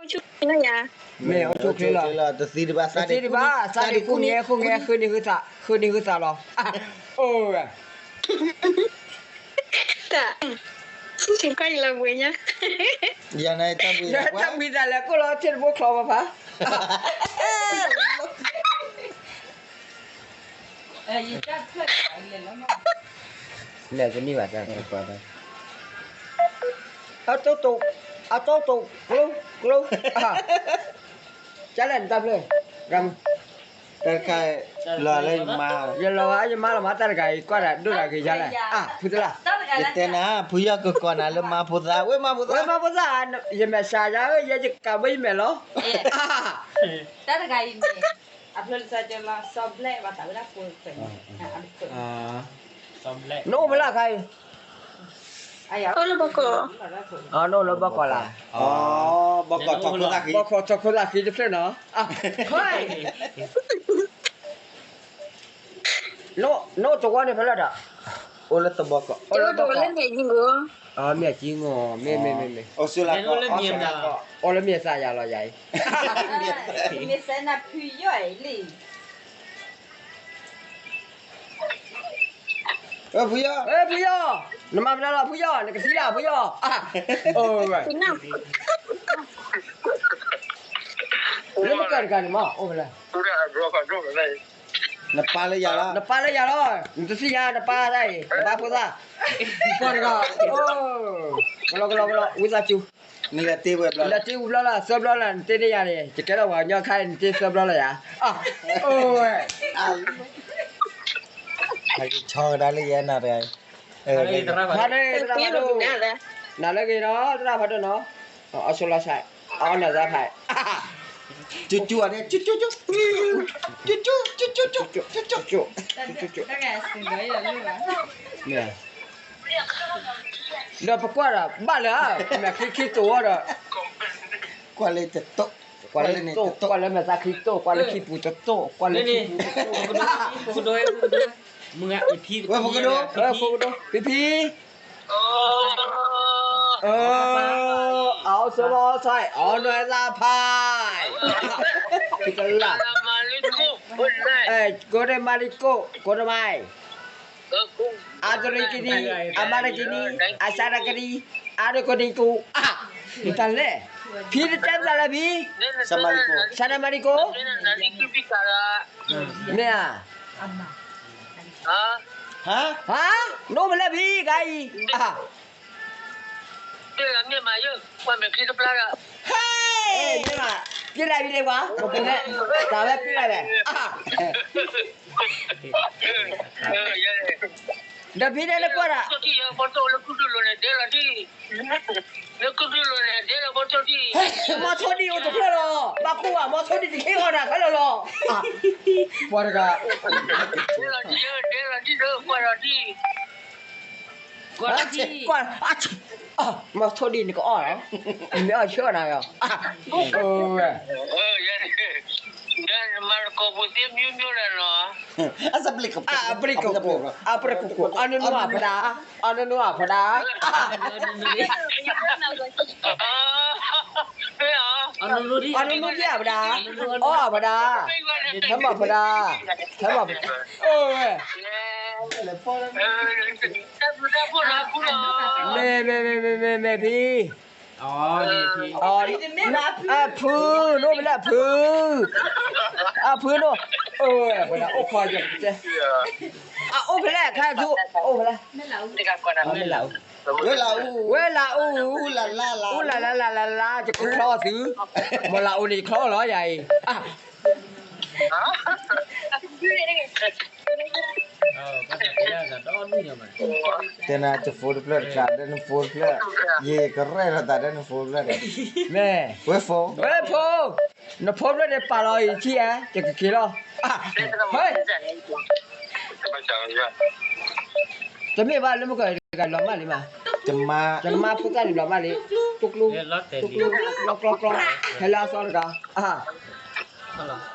အိၣ်ဆူၣ်ချ့လၢယၤ, မ့ၢ်အိၣ်ဆူၣ်ချ့လီၤ, တသံတဘၣ်, တသံတဘၣ်, သးဒံးဃုန့ၣ် ဃုန့ၣ် ဃုန့ၢ်ဃုသး, ဃုန့ၢ်ဃုသးလီၤ, အိၣ်ဝဲ တၢ်, ဆူၣ်ဆူၣ်ကွၢ်ယလီၤဘှံးညါ, ယၤန့ၣ်တၢ်ဘှံးသး, တၢ်ဘှံးသးလဲၤကိၢ်လီၤထံတဘိချီပၤဖး, လဲၤကနံၣ်ဘၣ်တၢ်, အတိၢ်တိၢ်, အတိၢ်တိၢ်, ကျိ, ကျိ, ကလဲၣ်နတၢ်ဖျၢၣ်, တၢ်တခါ, လီၤလၢယမါ, ယလီၤဂာ်ယမါလီၤမး တၢ်တဂၤအံၤ ကွၢ်တၢ်ဒိၣ်တၢ်ဂ့ၤယါလဲၣ်, အါ, ဖုသလၣ်, ယတဲနၤ, ဖုယီၢ်ကကိးနၤလၢမါဖိသၣ်, ဝဲမါဖိသၣ်, ဝဲမါဖိသၣ်, ယမဲာ်ဆှးယါဧၢ, ယဲယကးဘၣ်ယမဲာ်လီၤ, တၢ်တဂၤအံၤန့ၣ်, အဖျၢၣ်လၢစီၤကၠီလီၤ, စီၤဘျဲၣ်ဘၣ်သးဝဲဒၣ်ဖိ, နအိၣ်ဖဲလဲၣ်ခါအံၤ, အိၣ်လၢဘီကီး, နအိၣ်လၢဘီကီးလၢ်, ဘီကီးထီၣ်ခိၣ်သၣ်ဃံတဖျၢၣ်နီၤ, နအိၣ်သဝီန့ၣ်ဖဲလဲၣ်ဒီး, အိၣ်လၢသဘီကီး, အိၣ်လၢမ့ၢ်အကံဂီၤ, မ့ၢ်အကံဂီၤ, မ့ၢ်မ့ၢ်မ့ၢ်မ့ၢ်, အိၣ်လၢမ့ၢ်သးယၤလီၤယၤအံၤ, မ့ၢ်စဲနဖုယီၢ်အံၤလံ ဖုယီၢ်, ဖုယီၢ်, နမၤမနုၤလီၤ ဖုယီၢ်, နကသံလၢဖုယီၢ်, လၢမကၢၢ်တဂၤန့ၣ်မး အိၣ်ဖဲလဲၣ်, နပၢ်လၢယၤလီၤ, နပၢ်လၢယၤလီၤ, နတသ့ၣ်ညါနပၢ်တၢ်အံၤ နပၢ်ဖိသၣ်, ပှၤတဂၤ, ကလီကလီကလီ ဝံသးစူၤ, နလဲၤတ့ဝဲဘျီ, လဲၤတ့ဝံၤဘျီလၢ သၢဘျီလၢ နတ့န့ၢ်ယၤန့ၣ် ယကဲထီၣ်ပှၤကညီခါ နတ့သၢဘျီလၢယၤ, အိၣ်ဝဲ ဆီကဒါလၢယဲနၤတဂၤ, ဖါဒိၣ်, နၤလၢဂ့ၤနီၤ သရၣ်ဖါဒိၣ်နီၤ, အီၣ်ဆိလီၤဆဲး, အီၣ်နၤသးဖး, ကၠူကၠူ, ကၠူကၠူ, ကၠူကၠူ, ဒီးပကွၢ်ဒီး ဘၣ်လၢ မဲာ်ချံခံတိာ်ဝဲဒီး ကွၢ်လၢတတိာ်, ကွၢ်လၢမဲာ်သၣ်ခံတိာ်, ကွၢ်လၢခံပူၤတတိာ်, ကွၢ်လၢခံပူၤတတိာ်, ကွၢ်လၢခံပူၤတတိာ်, ဖိကဒိ, ဖိကဒိ, ဖံဖံ, အီၣ်ဆိလီၤဆဲး, အီၣ်နၤသးဖး, ကလၢ်, ကိးဒမါလံကိး, ကိးဒမါ, အါတရံကနံ, အါမါတကနံ, အါစါတကနံ, အါတကနံကိး, တၢ်လဲၣ်, ဖံတတဲပသးလၢဖံ, ဆါနမါလံကိး, မ့ၢ်ဧါ, ဟါ, နအိၣ်ဖဲလဲၣ်ဖံ ခါအံၤ, ဟဲ, မ့ၢ်မး, ပျဲလၢဖံလၢပှၤ, ပပူၤလဲၣ်, တၢ်ဝဲပျဲလၢလဲၣ်, ဒီးဖံန့ၣ်နကွၢ်တၢ်, မီၤထိဒံၣ်အိၣ်တဖျၢၣ်လီၤ, ဘၣ်ကူၣ်ဘၣ် မီၤထိဒံၣ်တခ့ဂီၤတၢ်ခဲလၢာ်လီၤ, ပှၤတဂၤ ကွၢ်, မီၤထိဒံၣ်နကအီၣ်လီၤ, နမ့ၢ်အီၣ်ဆၢနၤလီၤ, မၤသကိးပူၤသ့မံမံလၢနီၤ, အပရ့ကိးကိး, အပရ့ကိးကိး, အနနူအဖဒၣ်, အနနူအဖဒၣ်, အနနူဒံၣ်အဖဒၣ်, အီၣ်အဖဒၣ်, ထဲမၤဖဒၣ်, ထဲမၤဖဒၣ်, အိၣ်ဝဲ မ့ၢ်မ့ၢ်မ့ၢ်မ့ၢ်မ့ၢ်ဖံ, အဖု, နအိၣ်ဖဲလဲၣ်အဖု, အဖုနအိၣ်, အိၣ်ဖဲလဲၣ်ခါဆူ, အိၣ်ဖဲလဲၣ်, ဝဲလၢအူ, အူလၢလၢလၢလၢလၢ ယကချီသု, မ့ၢ်လၢအူန့ၣ် ယချီလီၤယၤအံၤ တဲနၤ ယဖိတဖျၢၣ်တခါ ဒဲနဖိတဖျၢၣ်, ယကရဲၣ်လီၤသးဒဲနဖိတဖျၢၣ်ဒီး, မ့ၢ်, ဝဲဖိ, ဝဲဖိ, နဖိတဖျၢၣ်န့ၣ်ပာ်လီၤအံၤထံဧါ, ယကက့ၤလီၤ, ဟဲ, တမ့ၢ်ဘၣ်လၢမုၢ်ကီၢ်တဂၤလီၤမၢ်လံမး, ယမါဖိသၣ်န့ၣ်လီၤမၢ်လံ, ကျိကျိ, ကျိကျိ, ကျီကျီကျီ, ဟဲလၢအသီတဂၤ, အါ